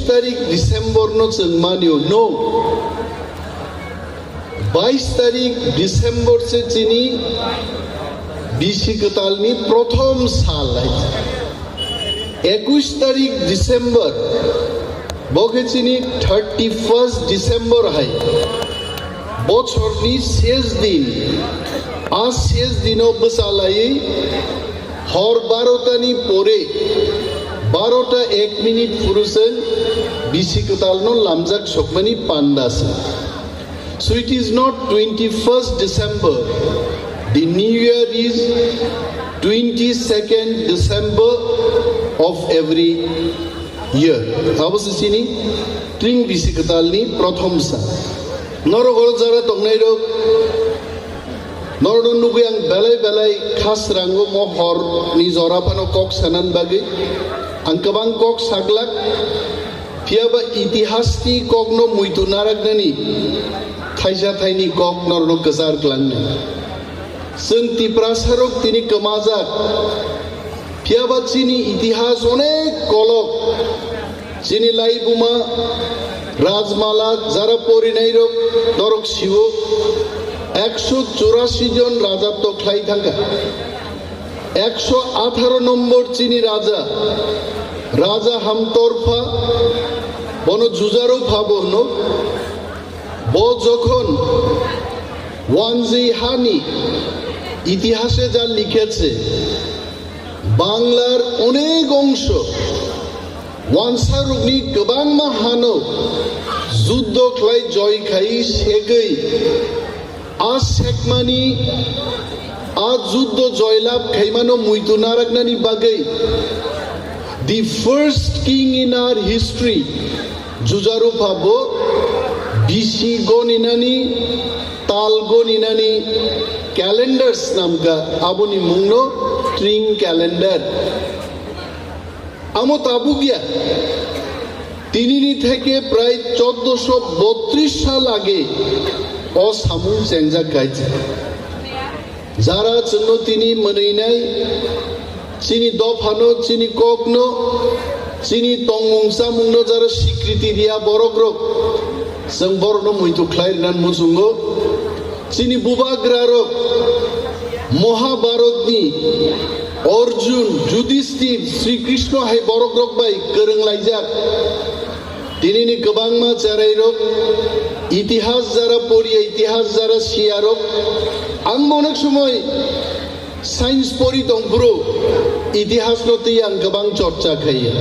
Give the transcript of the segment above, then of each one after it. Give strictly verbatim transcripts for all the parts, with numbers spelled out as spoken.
tarik December no chwng manio, no. Bais tarik December se chini bisi kwtalni prothom sal hai. Ekush tarik December, bo khe chini thirty first December hai. Bochorni ses din, a ses dino bwsa laiwi hor barota ni pore, barota ek minute phuru chwng bisi kwtalno lamjak sokmani panda se. So it is not twenty first December. The new year is twenty second December of every year. Abo se chini tring bisi kwtalni prothom sa. Norok oro jara tongnairok, norokno nugwi ang belai belai khasrango mo horni jora phano kok sanan bagwi. Ang kwbang kok saglak, phiyaba itihasni kokno muitu naraknani thaisa thaini kok norokno kwchar klangnai. Chwng Tiprasarok tini kwmajak, phiyaba chini itihas onek kolok. Chini laibuma Rajmala jara porinairok norok siwo, ekso churasi jon raja tokhlai thangkha. Ekso atharo nombor chini raja, Raja Hamtorpha, bono Jujaropha bo hwno. Bo jokhon Wanjwi hani itihase ja likheche, Banglar onek ongso wansarokni kwbangma hano juddo khlai joy khai segwi a sekmani, a juddo joylab khaimano muitu naraknani bagwi the first king in our history Jujaropha bo bisi goninani, tal goninani calendar snamkha, aboni mungno tring calendar. Amo tabuk ya, tinini theke prai choddoso botris sal age o samung chengjak kaisa. Jara chwngno tini mwnwinai, chini dophano, chini kokno, chini tongmung chamungno jara sikriti riya borokrok, chwng borokno muitu khlai rwna muchungo. Chini bubagrarok Mohabharatni Arjun, Yudhishthir, Sri Krishna hai borokrok bai kwrwng laijak. Tinini kwbangma cherairok, itihas jara poriya, itihas jara siyarok, ang onek somoi science pori tongphuru itihasno twi ang kwbang chorcha khaiya.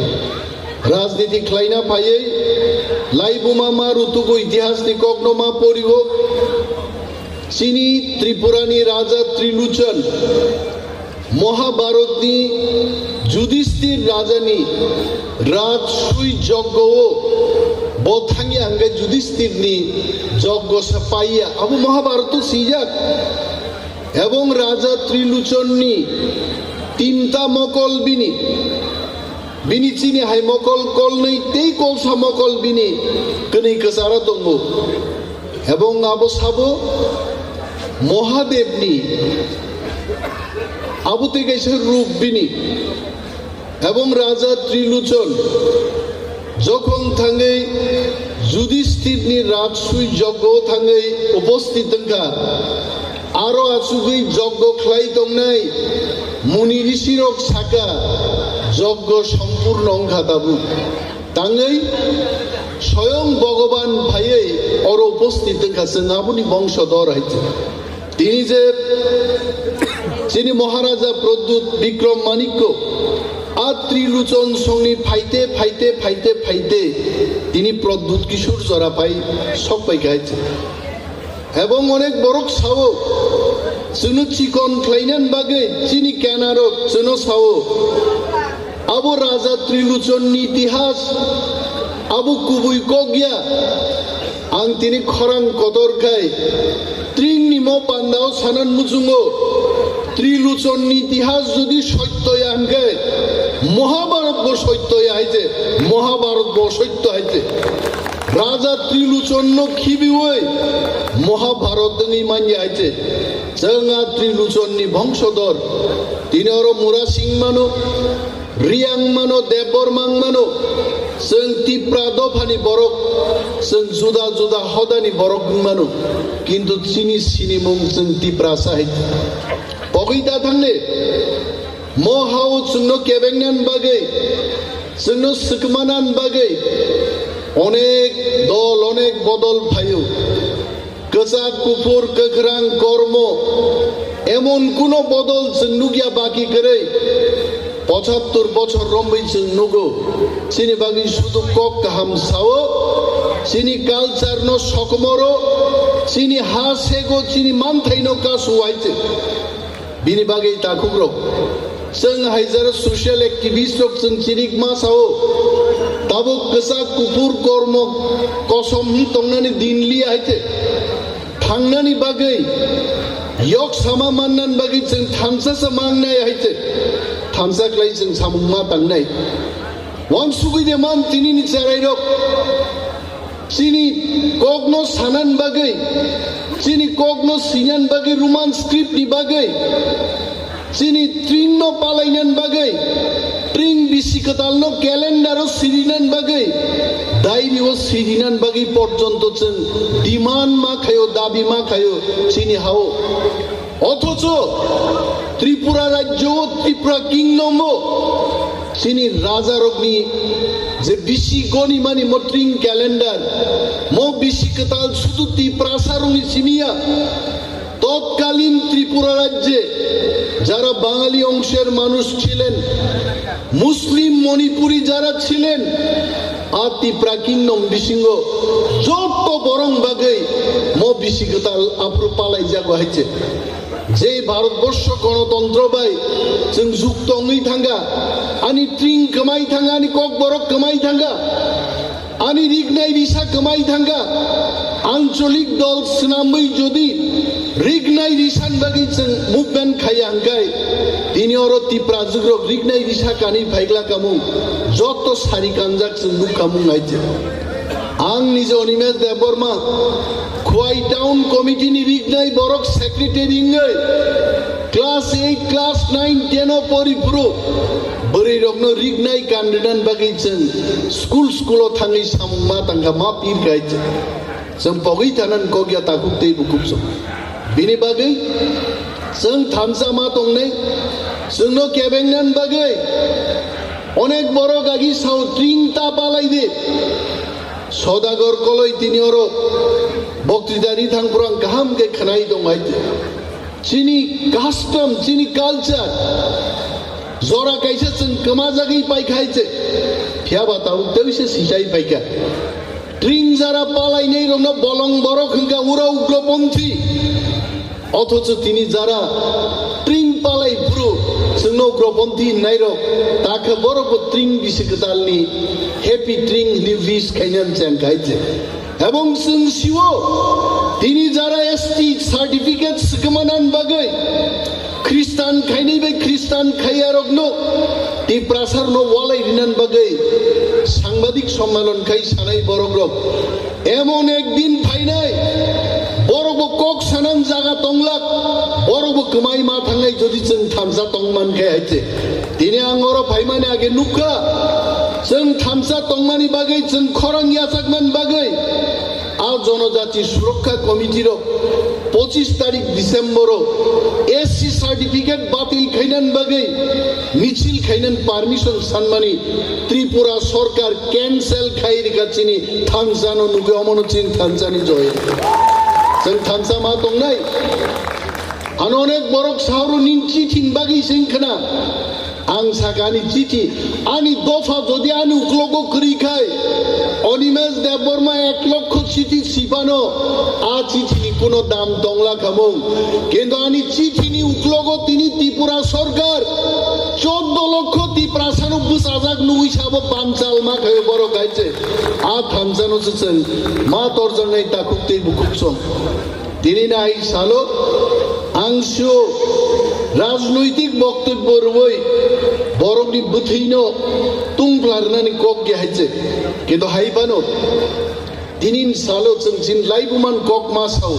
Rajniti khlaina phaiwi laibuma ma rutugo, itihasni kokno ma porigo. Chini Tripurani Raja Triluchon Mohabharatni Yudhishthir rajani rajsui joggo o bo thangya hwnkhe Yudhishthirni joggo sa paiya, abo Mohabharato swijak. Ebong Raja Triluchonni tinta mokol bini, bini chini hai mokol kolnwi tei kolsa mokol bini kwnwi kwcharo tongo. Ebong abo sabo Mohadevni, abo tei kaisa rup bini. Ebong Raja Triluchon jokhon thangwi Yudhishthirni rajsui joggo thangwi uposthit wngkha, aro achugwi joggo khlai tongnai muni rishirok saka, joggo sompurno wngkha tabuk. Tangwi soyong Bhogoban phaiwi oro uposthit wngkha, chwng aboni bongsodor hai se. Tini je chini Maharaja Pradyut Bikram Manikko a Triluchon songni phaite, phaite, phaite, phaite tini Pradyut Kishore jora phai sok paikha hai se. Ebong onek borok sao, chwngno chikon khlainani bagwi chini kenarok chwngno sao, abo Raja Triluchonni itihas, abo kubui kok ya. Ang tini khorang kotor khai tringni mo pandao sanan muchungo, Triluchonni itihas jodi sotto ya hwnkhe Mohabharat bo sotto ya hai se, Mohabharat bo sotto hai se. Raja Triluchonno khibiwi Mohabharat wngwi manya hai se. Chwng a Triluchonni bongsodor. Tini oro mura sing mano, Riang mano, Debbarma wng mano, chwng Tipra dophani borok, chwng juda juda hodani borok wng mano, kintu chini sinimung chwng Tiprasa hai. Pogwi da thangle, mo hao chwngno kebengnan bagwi, chwngno swkmanan bagwi onek dol, onek bodol phaio. Kwchak, kuphur, kwkhrang, kormo, emon kuno bodol chwng nukya baki kwrwi. Pochattor bochor romwi chwng nugo. Chini bagwi sudu kok kaham sao, chini culture no sokomoro, chini ha sego, chini manthai no kasu waite. Bini bagwi takhukrok, chwng haijaro social activist rok chwng chinik ma sao, tabuk kwchak kuphur kormo kosom wng tongnani din liya haite, thangnani bagwi yok sama mannan bagwi chwng thansa sa mangnai haite, thansa khlai chwng samung ma tangnai. Wansugwi de man tinini cherairok. Chini kokno sanan bagwi, chini kokno sinan bagwi, Roman script ni bagwi, chini tring no palainan bagwi, tring bisi kwtal no calendar o sirinan bagwi, diary o sirinan bagwi porjonto chwng demand ma khaio, dabi ma khaio chini hao. Othocho Tripura rajyo o, Tripura kingdom o chini rajarokni je bisi gonimani mo tring calendar, mo bisi kwtal sudu Tiprasarokni simi ya. তৎকালীন ত্রিপুরা রাজ্যে যারা বাঙালি অংশের মানুষ ছিলেন, মুসলিম মণিপুরি যারা ছিলেন, a Tipra kingdom bisingo jotto borok bagwi mo bisi kwtal aphuru palaijago hai se. Je Bharatborsho gonotontro bai chwng jukto wngwi thangkha, ani tring kwmai thangkha, ani kokborok kwmai thangkha, ani rignai risa kwmai thangkha, ancholik dol swnamwi jodi rignai risan bagwi chwng movement khaiya hwnkhe, tini oro Tiprajwkrok rignai risa kanwi phaikla kamung, jotto sari kanjak chwng nukha mung hai se. Ang nije Animesh Debbarma, Khowai Town Committee ni rignai borok secretary wngwi class eight, class nine, ten o pori phuru bwrwi rokno rignai kanrinan bagwi chwng school school o thangwi samung ma tangkha, ma pir khai chwng pogwi thanan kok ya takhuk tei bukhuk chwng. Bini bagwi chwng thansa ma tongnai, chwngno kebengnan bagwi onek borok agi sao tring ta palai di. Sodagar Koloi tini oro boktwita ri thang phuru ang kaham khe khwnai tong hai. Chini custom, chini culture, jora kaisa chwng kwmajagwi paikha hai se. Phiya ba tabuk tei se sichai paikha. Tring jara palainai rokno bolong borok hwnkha ura ugroponthi. Othocho tini jara tring palai phuru chwngno ugroponthi hinnairok, takhe borokbo tring bisi kwtalni happy tring hwnwi wish khainani cheng khai se. Ebong chwng sio tini jara S T certificate swkmanan bagwi Khristan khainai bai Khristan khaiyarokno Tiprasarno walai rinan bagwi sangbadik sommelon khai sanai borokrok. Emon ekdin phainai, borokbo kok sanan jaga tonglak, borokbo kwmai ma thangnai jodi chwng thansa tongman khe hai se. Tini ang oro phaimani age nukha, chwng thansa tongmani bagwi, chwng khorang yachakmani bagwi, a Jonojati Surokha Committee rok pochis tarik December o S C certificate batil khainan bagwi michil khainan permission sanmani Tripura Sorkar cancel khai rikha chini thansa no nugwi omono chini thansa ni joy. Chwng thansa ma tongnai. Ano onek borok sauro nin chithi ni bagwi sing khna. Ang saka ani chithi, ani dopha jodi ani uklogo kwrwi khai, Animesh Debbarma ek lokho chithi sipano, a chithi ni kuno dam tongla khamung. Kintu ani chithi ni uklogo tini Tripura Sorkar choddo lokho Tiprasano bwsajak nugwi sabo panchal ma khayo borok hai se. A thansano se chwng ma torjaknai takhuk tei bukhuk song. Tini nai salo ang sio rajnoitik boktobbo rwui borokni bwthwino tungphla rwnani kok ya hai se. Kintu hai phano tini salo chwng chini laibuman kok ma sao,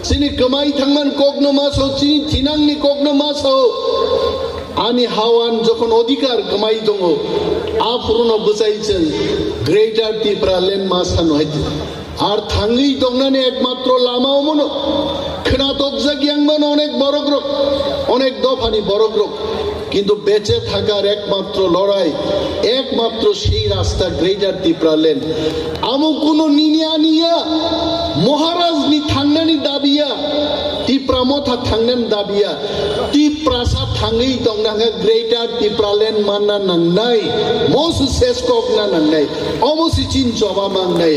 chini kwmai thangman kokno ma sao, chini thinangni kokno ma sao. Ani hawan jokhon odhikar kwmai tongo, a phuruno bwchai chwng Greater Tipraland ma sano hai. Ar thangwi tongnani ekmatro lama omono. Khwnatok jak yang mano onek borok rok, onek dophani borok rok. Kintu beche thakar ekmatro lorai, ekmatro sei rasta Greater Tipraland. Amo kuno nini ani ya, Maharaj ni thangnani dabi ya, Tipra Motha thangnani dabi ya. Tiprasa thangwi tongna hwnkhe Greater Tipraland manna nangnai, mosu ses kokna nangnai, omo si chin choba mangnai.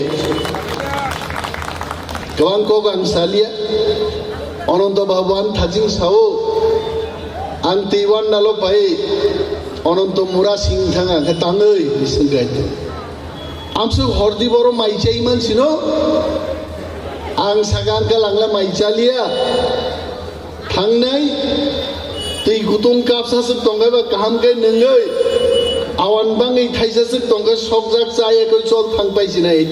Kwbang kok ang salia, Ononto Babu ang thajing sao, ang teiwan nalo pai, Ononto Mura sing thang ang khe tangwi, bising gaito. Amsuk hordi boro mai chai mansino, ang sagan ka langla mai chalia. Thangnai twi kutung kapsa swk tongkhe ba kaham khe nwngwi awan bangwi thaisa swk tongkhe sokjak chaya khe chol thang pai sinai.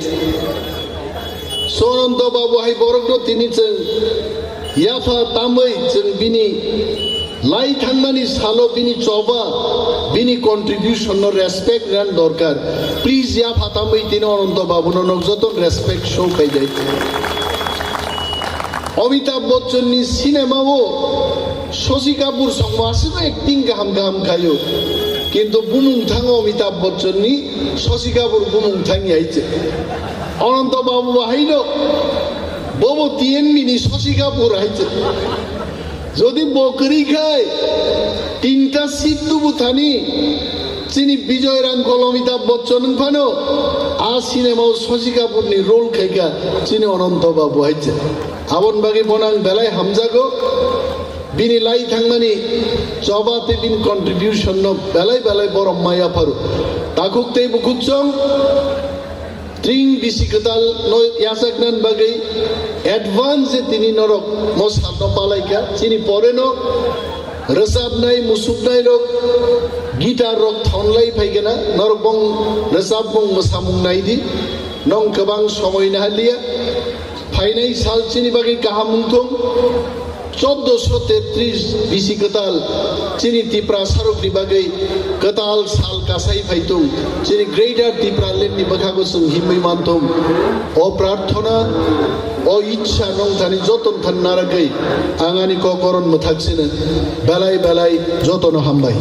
Sononto Babu hai borokno tini chwng yapha tamwi chwng bini lai thangmani salo bini choba bini contribution no respect ran dorkar. Please yapha tamwi tini Ononto Babu no nok joto respect show khai jai. Amitabh Bachchan ni cinema o Shashi Kapoor songma aswk acting kaham kaham khaio. Kintu bumung thango Amitabh Bachchan ni Shashi Kapoor bumung thang yai che. Ananta Babu bahai no bobo T N B ni Shashi Kapoor hai che. Jodi bo kwrwi khai tinta seat tubu thani chini Bijoy Rangkhol Amitabh Bachchan wng phano a cinema o Shashi Kapoor ni role khaika chini Ananta Babu hai che. Aboni bagwi bono ang belai hamjago. Bini lai thangmani choba tei bini contribution no belai belai borok maya pharu. Takhuk tei bukhuk chong tring bisi kwtal no yachaknani bagwi advance je tini norok mo salno palaika. Chini pore no rwchapnai musuknai rok guitar rok thonlai phaikana norok bong rwchap bong mwsamung naidi. Nong kwbang somoi nahaliya. Phainai sal chini bagwi kaham wngthung. Choddoso tetris bisi kwtal chini Tiprasarokni bagwi kwtal sal kasai phaitung. Chini Greater Tipraland ni bwkhago chwng himwi manthung. O prarthona, o ichha nong thani joton than naragwi ang ani kokoron mwthak sino. Belai belai jotono hambai.